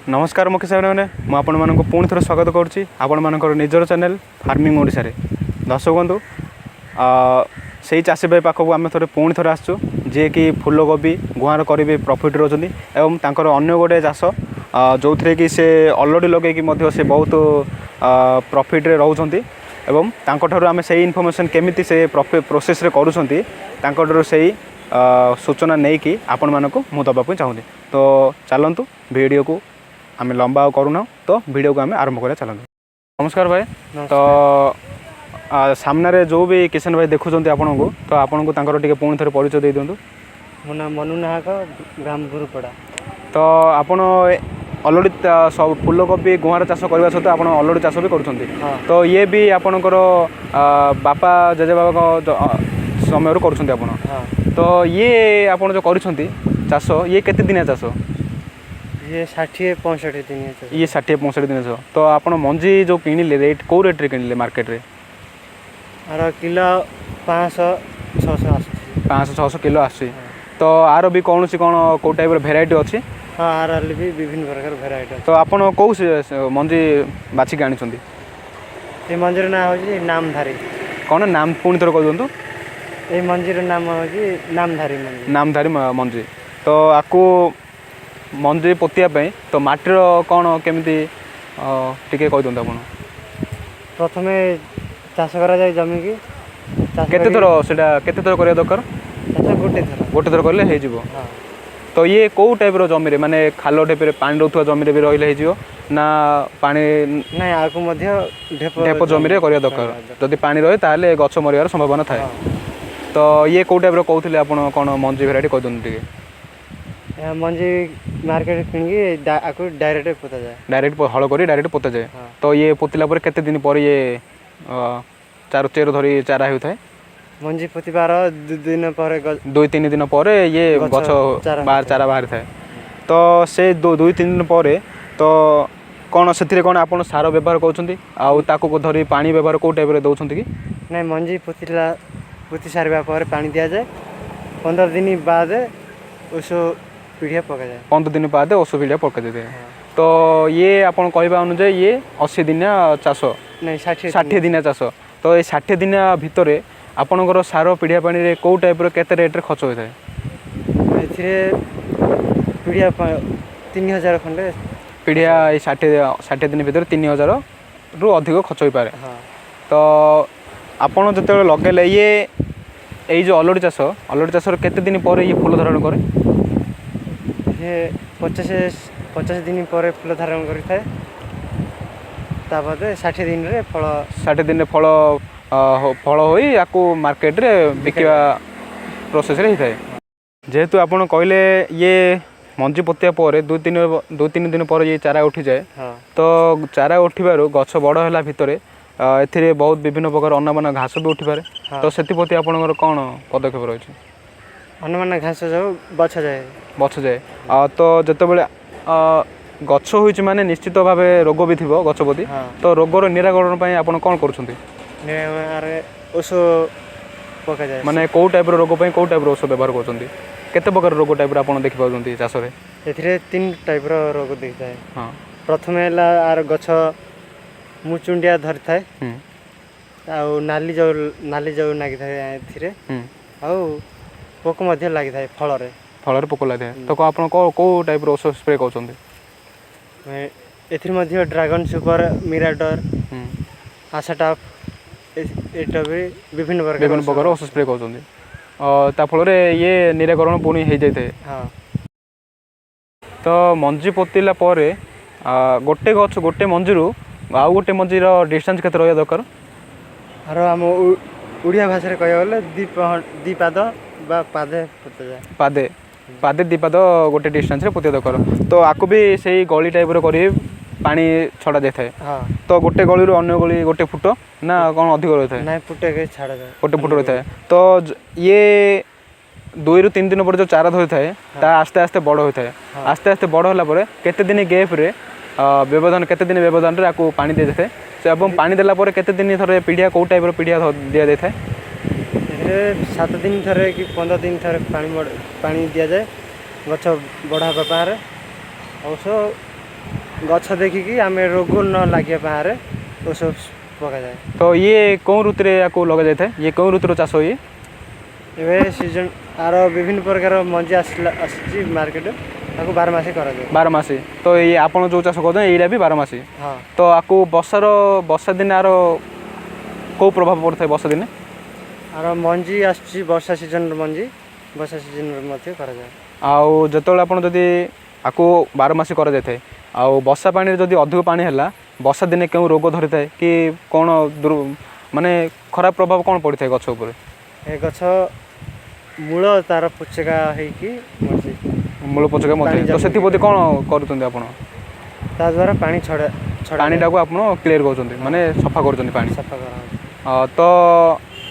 ନମସ୍କାର ମୁଖ୍ୟ ସାଙ୍ଗମାନେ, ମୁଁ ଆପଣମାନଙ୍କୁ ପୁଣି ଥରେ ସ୍ୱାଗତ କରୁଛି ଆପଣମାନଙ୍କର ନିଜର ଚ୍ୟାନେଲ୍ ଫାର୍ମିଂ ଓଡ଼ିଶାରେ। ଦର୍ଶକ ବନ୍ଧୁ, ସେଇ ଚାଷୀ ଭାଇ ପାଖକୁ ଆମେ ଥରେ ପୁଣି ଥରେ ଆସିଛୁ, ଯିଏକି ଫୁଲକୋବି ଗୁଆଁର କରି ବି ପ୍ରଫିଟ୍ ରହୁଛନ୍ତି ଏବଂ ତାଙ୍କର ଅନ୍ୟ ଗୋଟେ ଚାଷ, ଯେଉଁଥିରେ କି ସେ ଅଲଡ଼ି ଲଗେଇକି ମଧ୍ୟ ସେ ବହୁତ ପ୍ରଫିଟ୍ରେ ରହୁଛନ୍ତି। ଏବଂ ତାଙ୍କଠାରୁ ଆମେ ସେଇ ଇନଫର୍ମେସନ୍, କେମିତି ସେ ପ୍ରୋସେସ୍ରେ କରୁଛନ୍ତି, ତାଙ୍କଠାରୁ ସେଇ ସୂଚନା ନେଇକି ଆପଣମାନଙ୍କୁ ମୁଁ ଦେବା ପାଇଁ ଚାହୁଁଛି। ତ ଚାଲନ୍ତୁ, ଭିଡ଼ିଓକୁ ଆମେ ଲମ୍ବା ଆଉ କରୁନାହୁଁ, ତ ଭିଡ଼ିଓକୁ ଆମେ ଆରମ୍ଭ କରିବା। ଚାଲନ୍ତୁ। ନମସ୍କାର ଭାଇ। ତ ସାମ୍ନାରେ ଯେଉଁ ବି କିଷାନ ଭାଇ ଦେଖୁଛନ୍ତି ଆପଣଙ୍କୁ, ତ ଆପଣଙ୍କୁ ତାଙ୍କର ଟିକେ ପୁଣି ଥରେ ପରିଚୟ ଦେଇ ଦିଅନ୍ତୁ। ମୋ ନାଁ ମନୁ ନାହକ, ଗ୍ରାମ ଗୁରୁପଡ଼ା। ତ ଆପଣ ଅଲଡ଼ି ସବୁ ଫୁଲକୋବି ଗୁଆଁର ଚାଷ କରିବା ସହିତ ଆପଣ ଅଲଡ଼ି ଚାଷ ବି କରୁଛନ୍ତି? ହଁ। ତ ଇଏ ବି ଆପଣଙ୍କର ବାପା ଜେଜେବାବାଙ୍କ ସମୟରୁ କରୁଛନ୍ତି ଆପଣ? ହଁ। ତ ଇଏ ଆପଣ ଯେଉଁ କରିଛନ୍ତି ଚାଷ, ଇଏ କେତେ ଦିନିଆ ଚାଷ? ଇଏ 60-65 ଦିନ ଚାଷ। ଇଏ 60-65 ଦିନ ଚାଷ। ତ ଆପଣ ମଞ୍ଜି ଯେଉଁ କିଣିଲେ, ରେଟ୍ କେଉଁ ରେଟ୍ରେ କିଣିଲେ ମାର୍କେଟରେ? ଆର କିଲୋ 500-600 ଆସୁଛି। 500-600 କିଲୋ ଆସୁଛି। ତ ଆର ବି କୌଣସି କ'ଣ କେଉଁ ଟାଇପ୍ର ଭେରାଇଟି ଅଛି? ହଁ, ଆର ହେଲେ ବି ବିଭିନ୍ନ ପ୍ରକାର ଭେରାଇଟି ଅଛି। ତ ଆପଣ କେଉଁ ମଞ୍ଜି ବାଛିକି ଆଣିଛନ୍ତି? ଏ ମଞ୍ଜିର ନାଁ ହେଉଛି ନାମଧାରୀ। କ'ଣ ନାମ ପୁଣି ଥରେ କହିଦିଅନ୍ତୁ। ଏଇ ମଞ୍ଜିର ନାମ ହେଉଛି ନାମଧାରୀ ମଞ୍ଜି। ନାମଧାରୀ ମଞ୍ଜି। ତ ଆକୁ ମଞ୍ଜି ପୋତିବା ପାଇଁ ତ ମାଟିର କ'ଣ କେମିତି ଟିକେ କହିଦିଅନ୍ତୁ ଆପଣ। ପ୍ରଥମେ ଚାଷ କରାଯାଏ ଜମିକି ଚାଷ କେତେ ଥର ସେଇଟା, କେତେ ଥର କରିବା ଦରକାର? ଚାଷ ଗୋଟେ ଥର। ଗୋଟେ ଥର କଲେ ହେଇଯିବ? ହଁ। ତ ଇଏ କେଉଁ ଟାଇପ୍ର ଜମିରେ, ମାନେ ଖାଲ ଟାଇପ୍ରେ ପାଣି ରହୁଥିବା ଜମିରେ ବି ରହିଲେ ହେଇଯିବ ନା ପାଣି ନାଇଁ, ଆକୁ ମଧ୍ୟ ଢେପ ଢେପ ଜମିରେ କରିବା ଦରକାର? ଯଦି ପାଣି ରହେ, ତାହେଲେ ଗଛ ମରିବାର ସମ୍ଭାବନା ଥାଏ। ହଁ। ତ ଇଏ କେଉଁ ଟାଇପ୍ର କହୁଥିଲେ ଆପଣ, କ'ଣ ମଞ୍ଜି ଭେରାଇଟି କହିଦିଅନ୍ତୁ ଟିକେ। ଏହା ମଞ୍ଜି ମାର୍କେଟ କିଣିକି ଆକୁ ଡାଇରେକ୍ଟ ପୋତାଯାଏ। ଡାଇରେକ୍ଟ ହଳ କରି ଡାଇରେକ୍ଟ ପୋତାଯାଏ? ହଁ। ତ ଇଏ ପୋତିଲା ପରେ କେତେ ଦିନ ପରେ ଇଏ ଚାର ଚେର ଧରି ଚାରା ହେଉଥାଏ? ମଞ୍ଜି ପୋତିବାର 2 ଦିନ ପରେ 2-3 ଦିନ ପରେ ଇଏ ଗଛ ଗଛ ଚାରା ବାହାର ହୋଇଥାଏ। ଚାରା ବାହାରିଥାଏ। ତ ସେ 2-3 ଦିନ ପରେ ତ କ'ଣ ସେଥିରେ କ'ଣ ଆପଣ ସାର ବ୍ୟବହାର କରୁଛନ୍ତି ଆଉ ତାକୁ ଧରି ପାଣି ବ୍ୟବହାର କେଉଁ ଟାଇପ୍ରେ ଦେଉଛନ୍ତି କି? ନାଇଁ, ମଞ୍ଜି ପୋତି ସାରିବା ପରେ ପାଣି ଦିଆଯାଏ। 15 ଦିନ ବାଦ ଔଷଧ ପିଡ଼ିଆ ପକାଯାଏ। 15 ଦିନ ବାଦ ଔଷଧ ପିଡ଼ିଆ ପକାଯାଇଥାଏ। ତ ଇଏ ଆପଣ କହିବା ଅନୁଯାୟୀ ଇଏ 80 ଦିନିଆ ଚାଷ? ନାଇଁ, 60। 60 ଦିନିଆ ଚାଷ। ତ ଏଇ 60 ଦିନିଆ ଭିତରେ ଆପଣଙ୍କର ସାର ପିଡ଼ିଆ ପାଣିରେ କେଉଁ ଟାଇପ୍ର କେତେ ରେଟ୍ରେ ଖର୍ଚ୍ଚ ହୋଇଥାଏ? ଏଥିରେ ପିଡ଼ିଆ 3000 ଖଣ୍ଡେ। ପିଡ଼ିଆ ଏଇ 60 ଦିନ ଭିତରେ 3000ରୁ ଅଧିକ ଖର୍ଚ୍ଚ ହୋଇପାରେ? ହଁ। ତ ଆପଣ ଯେତେବେଳେ ଲଗେଇଲେ ଇଏ ଏଇ ଯେଉଁ ଅଲଡ଼ି ଚାଷ, ଅଲଡ଼ି ଚାଷର କେତେ ଦିନ ପରେ ଇଏ ଫୁଲ ଧାରଣ କରେ? ସେ 50 ଦିନ ପରେ ଫୁଲ ଧାରଣ କରିଥାଏ। ତାପରେ 60 ଦିନରେ ଫଳ। 60 ଦିନରେ ଫଳ ହୋଇ ୟାକୁ ମାର୍କେଟରେ ବିକିବା ପ୍ରୋସେସ୍ରେ ହେଇଥାଏ। ଯେହେତୁ ଆପଣ କହିଲେ ଇଏ ମଞ୍ଜି ପୋତିବା ପରେ 2-3 ଦିନ ପରେ ଇଏ ଚାରା ଉଠିଯାଏ। ହଁ। ତ ଚାରା ଉଠିବାରୁ ଗଛ ବଡ଼ ହେଲା ଭିତରେ ଏଥିରେ ବହୁତ ବିଭିନ୍ନ ପ୍ରକାର ଅନାବନା ଘାସ ବି ଉଠିପାରେ। ହଁ। ତ ସେଥିପ୍ରତି ଆପଣଙ୍କର କ'ଣ ପଦକ୍ଷେପ ରହିଛି? ଅନାବନା ଘାସ ସବୁ ବଛାଯାଏ। ବଛାଯାଏ। ତ ଯେତେବେଳେ ଗଛ ହୋଇଛି, ମାନେ ନିଶ୍ଚିତ ଭାବେ ରୋଗ ବି ଥିବ ଗଛ ପ୍ରତି। ହଁ। ତ ରୋଗର ନିରାକରଣ ପାଇଁ ଆପଣ କ'ଣ କରୁଛନ୍ତି? ଆରେ ଔଷଧ ପକାଯାଏ। ମାନେ କେଉଁ ଟାଇପ୍ର ରୋଗ ପାଇଁ କେଉଁ ଟାଇପ୍ର ଔଷଧ ବ୍ୟବହାର କରୁଛନ୍ତି? କେତେ ପ୍ରକାର ରୋଗ ଟାଇପ୍ର ଆପଣ ଦେଖିପାରୁଛନ୍ତି ଚାଷରେ? ଏଥିରେ ତିନି ଟାଇପ୍ର ରୋଗ ଦେଖିଥାଏ। ପ୍ରଥମେ ହେଲା ଆର ଗଛ ମୁଚୁଣ୍ଡିଆ ଧରିଥାଏ। ଆଉ ନାଲି ଯୋଉ ଲାଗିଥାଏ ଏଥିରେ। ଆଉ ପୋକ ମଧ୍ୟ ଲାଗିଥାଏ ଫଳରେ। ଫଳରେ ପୋକ ଲାଗିଥାଏ। ତ ଆପଣ କେଉଁ କେଉଁ ଟାଇପ୍ର ଔଷଧ ସ୍ପ୍ରେ କରୁଛନ୍ତି? ଏଥିରେ ମଧ୍ୟ ଡ୍ରାଗନ୍ ସୁପର, ମିରାଡର, ଆଶାଟାପ୍, ଏଇଟା ବି ବିଭିନ୍ନ ପ୍ରକାର ବିଭିନ୍ନ ପ୍ରକାର ଔଷଧ ସ୍ପ୍ରେ କରୁଛନ୍ତି। ତା ଫଳରେ ଇଏ ନିରାକରଣ ପୁଣି ହେଇଯାଇଥାଏ? ହଁ। ତ ମଞ୍ଜି ପୋତିଲା ପରେ ଗୋଟେ ଗଛ, ଗୋଟେ ମଞ୍ଜିରୁ ଆଉ ଗୋଟେ ମଞ୍ଜିର ଡିଷ୍ଟାନ୍ସ କେତେ ରହିବା ଦରକାର? ଆର ଆମ ଓଡ଼ିଆ ଭାଷାରେ କହିବାକୁ ଗଲେ ଦି ପାଦ ବା ପାଦେ ପୋତାଯାଏ। ପାଦେ ପାଦେ, 2 ପାଦ ଗୋଟେ ଡିଷ୍ଟାନ୍ସରେ ପୋତିବା ଦରକାର। ତ ଆକୁ ବି ସେଇ ଗଳି ଟାଇପ୍ର କରି ପାଣି ଛଡ଼ା ଯାଇଥାଏ? ହଁ। ତ ଗୋଟେ ଗଳିରୁ ଅନ୍ୟ ଗଳି ଗୋଟେ ଫୁଟ ନା କ'ଣ ଅଧିକ ରହିଥାଏ? ନାଇଁ, ଫୁଟେ ଛାଡ଼ାଯାଏ। ଗୋଟେ ଫୁଟ ରହିଥାଏ। ତ ଇଏ 2ରୁ 3 ଦିନ ପରେ ଯେଉଁ ଚାରା ଧରିଥାଏ, ତା ଆସ୍ତେ ଆସ୍ତେ ବଡ଼ ହୋଇଥାଏ। ଆସ୍ତେ ଆସ୍ତେ ବଡ଼ ହେଲା ପରେ କେତେ ଦିନ ଗ୍ୟାପ୍ରେ ବ୍ୟବଧାନ, କେତେ ଦିନ ବ୍ୟବଧାନରେ ଆକୁ ପାଣି ଦିଆଯାଇଥାଏ ସେ, ଏବଂ ପାଣି ଦେଲା ପରେ କେତେ ଦିନ ଥରେ ପିଡ଼ିଆ, କେଉଁ ଟାଇପ୍ର ପିଡ଼ିଆ ଦିଆଯାଇଥାଏ? ଏଥିରେ 7 ଦିନ ଥରେ କି 15 ଦିନ ଥରେ ପାଣି ଦିଆଯାଏ ଗଛ ବଡ଼ ହେବା ପାରେ ଔଷଧ। ଗଛ ଦେଖିକି ଆମେ ରୋଗ ନ ଲାଗିବା ପାଇଁ ଔଷଧ ପକାଯାଏ। ତ ଇଏ କେଉଁ ଋତୁରେ ୟାକୁ ଲଗାଯାଇଥାଏ? ଇଏ କେଉଁ ଋତୁର ଚାଷ ଇଏ? ଏବେ ସିଜନ୍ ଆର ବିଭିନ୍ନ ପ୍ରକାର ମଞ୍ଜି ଆସିଲା, ଆସିଛି ମାର୍କେଟ, ତାକୁ 12 ମାସ କରାଯାଏ। 12 ମାସ। ତ ଇଏ ଆପଣ ଯେଉଁ ଚାଷ କରୁଛନ୍ତି, ଏଇଟା ବି 12 ମାସ? ହଁ। ତ ଆକୁ ବର୍ଷା ଦିନେ ଆର କେଉଁ ପ୍ରଭାବ ପଡ଼ିଥାଏ ବର୍ଷା ଦିନେ? ଆର ମଞ୍ଜି ଆସୁଛି ବର୍ଷା ସିଜନ୍ର ମଞ୍ଜି, ବର୍ଷା ସିଜନ୍ରେ ମଧ୍ୟ କରାଯାଏ। ଆଉ ଯେତେବେଳେ ଆପଣ ଯଦି ଆକୁ 12 ମାସ କରାଯାଇଥାଏ, ଆଉ ବର୍ଷା ପାଣିରେ ଯଦି ଅଧିକ ପାଣି ହେଲା, ବର୍ଷା ଦିନେ କେଉଁ ରୋଗ ଧରିଥାଏ କି କ'ଣ ମାନେ ଖରାପ ପ୍ରଭାବ କ'ଣ ପଡ଼ିଥାଏ ଗଛ ଉପରେ? ଏ ଗଛ ମୂଳ ତାର ପୋଚକା ହେଇକି ମରିଯାଏ। ମୂଳ ପୋଚକା ପାଣି ମଧ୍ୟ। ତ ଜମିକି। ସେଥିପ୍ରତି କ'ଣ କରୁଛନ୍ତି ଆପଣ? ତା ଦ୍ୱାରା ପାଣି ଛଡ଼ା ଛଡ଼ା। ପାଣିଟାକୁ ଆପଣ କ୍ଲିୟର କରୁଛନ୍ତି, ମାନେ ସଫା କରୁଛନ୍ତି ପାଣି? ସଫା କରାହେଉଛି। ତ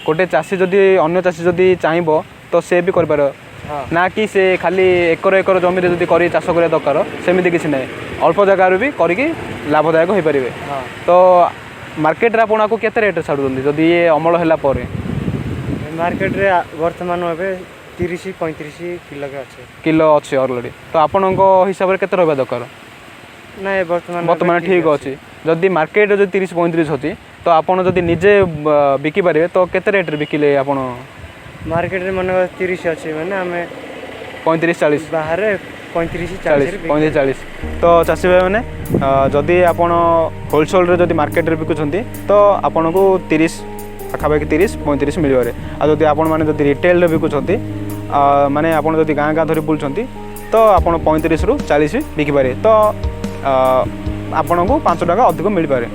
ଗୋଟେ ଚାଷୀ ଯଦି, ଅନ୍ୟ ଚାଷୀ ଯଦି ଚାହିଁବ ତ ସେ ବି କରିପାରିବ? ହଁ। ନା କି ସେ ଖାଲି ଏକର ଏକର ଜମିରେ ଯଦି କରି ଚାଷ କରିବା ଦରକାର, ସେମିତି କିଛି ନାହିଁ, ଅଳ୍ପ ଜାଗାରୁ ବି କରିକି ଲାଭଦାୟକ ହୋଇପାରିବେ? ହଁ। ତ ମାର୍କେଟରେ ଆପଣ ଆକୁ କେତେ ରେଟ୍ରେ ଛାଡ଼ୁଛନ୍ତି ଯଦି ଇଏ ଅମଳ ହେଲା ପରେ? ଏ ମାର୍କେଟରେ ବର୍ତ୍ତମାନ ଏବେ 30 35 କିଲୋ ଅଛି। କିଲୋ ଅଛି ଅଲରେଡ଼ି। ତ ଆପଣଙ୍କ ହିସାବରେ କେତେ ରହିବା ଦରକାର? ନାଇଁ, ବର୍ତ୍ତମାନ ଏବେ ବର୍ତ୍ତମାନ ଠିକ୍ ଅଛି। ଯଦି ମାର୍କେଟରେ ଯଦି 30 35 ଅଛି, ତ ଆପଣ ଯଦି ନିଜେ ବିକିପାରିବେ, ତ କେତେ ରେଟ୍ରେ ବିକିଲେ ଆପଣ? ମାର୍କେଟରେ ମନେକର 30 ଅଛି ମାନେ ଆମେ 35 40। ବାହାରେ 35। 40। 40ରେ। 35 40। ତ ଚାଷୀ ଭାଇମାନେ, ଯଦି ଆପଣ ହୋଲସେଲ୍ରେ ଯଦି ମାର୍କେଟରେ ବିକୁଛନ୍ତି, ତ ଆପଣଙ୍କୁ 30 ପାଖାପାଖି, 30 35 ମିଳିପାରେ। ଆଉ ଯଦି ଆପଣମାନେ ଯଦି ରିଟେଲରେ ବିକୁଛନ୍ତି, ମାନେ ଆପଣ ଯଦି ଗାଁ ଗାଁ ଧରି ବୁଲୁଛନ୍ତି, ତ ଆପଣ 35ରୁ 40 ବିକିପାରିବେ। ତ ଆପଣଙ୍କୁ 5 ଟଙ୍କା ଅଧିକ ମିଳିପାରେ।